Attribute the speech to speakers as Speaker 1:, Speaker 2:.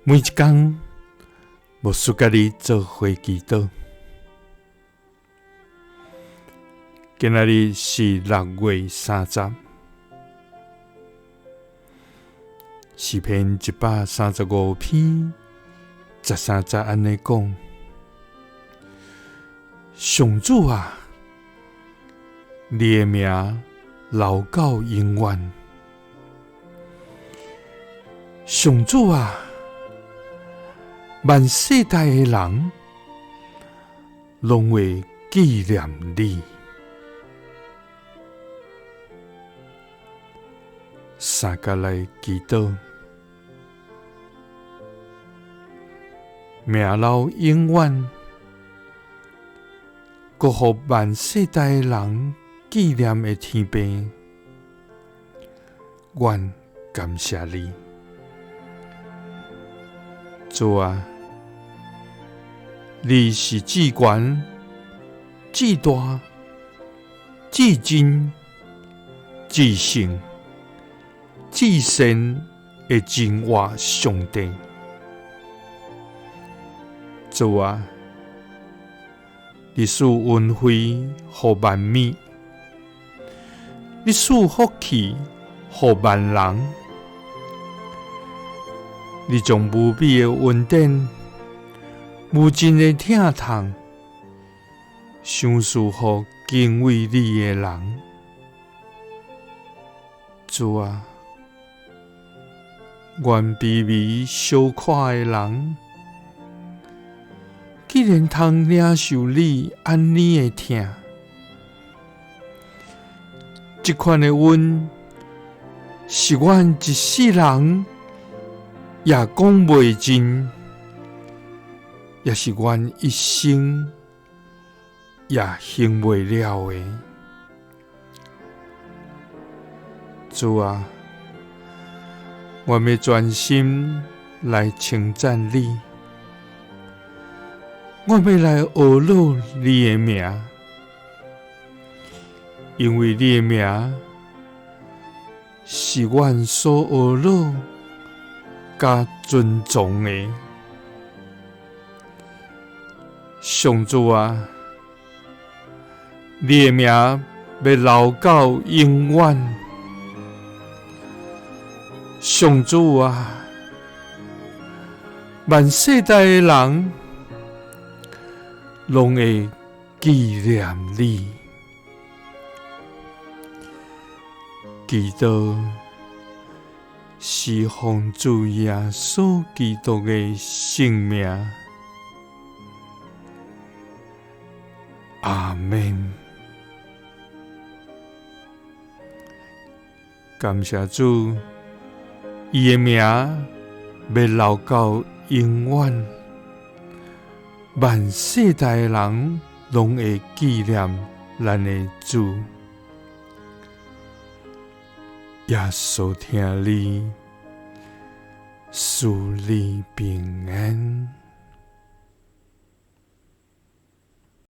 Speaker 1: 每一工，牧師佮你做伙祈禱。今仔日是6月30，詩篇135篇13節按呢講：上主啊，你的名留到永遠。上主啊，萬世代的人攏會紀念你。三佮來祈禱，名留永遠，閣予萬世代的人紀念的天父，阮感謝你。主啊，你是至懸、至大、至真、至聖、至善的真活上帝。主啊，你賜恩惠予萬民，你賜福氣予萬人。你將無比的恩典、無盡的疼痛，賞賜予敬畏你的人。主啊，願卑微小看的人，竟然通領受你按呢的疼，這款的恩是阮一世人也講袂盡，也是阮一生也還袂了的。主啊，我欲專心來稱讚你，我欲來呵咾你的名，因為你的名是阮所呵咾佮尊崇的。上主啊，你的名欲留到永遠。上主啊，萬世代的人攏會紀念你。祈禱是奉主耶穌基督的聖名。阿們。感謝主，伊的名欲留到永遠，萬世代的人攏會紀念咱的主。耶穌疼你，賜你平安。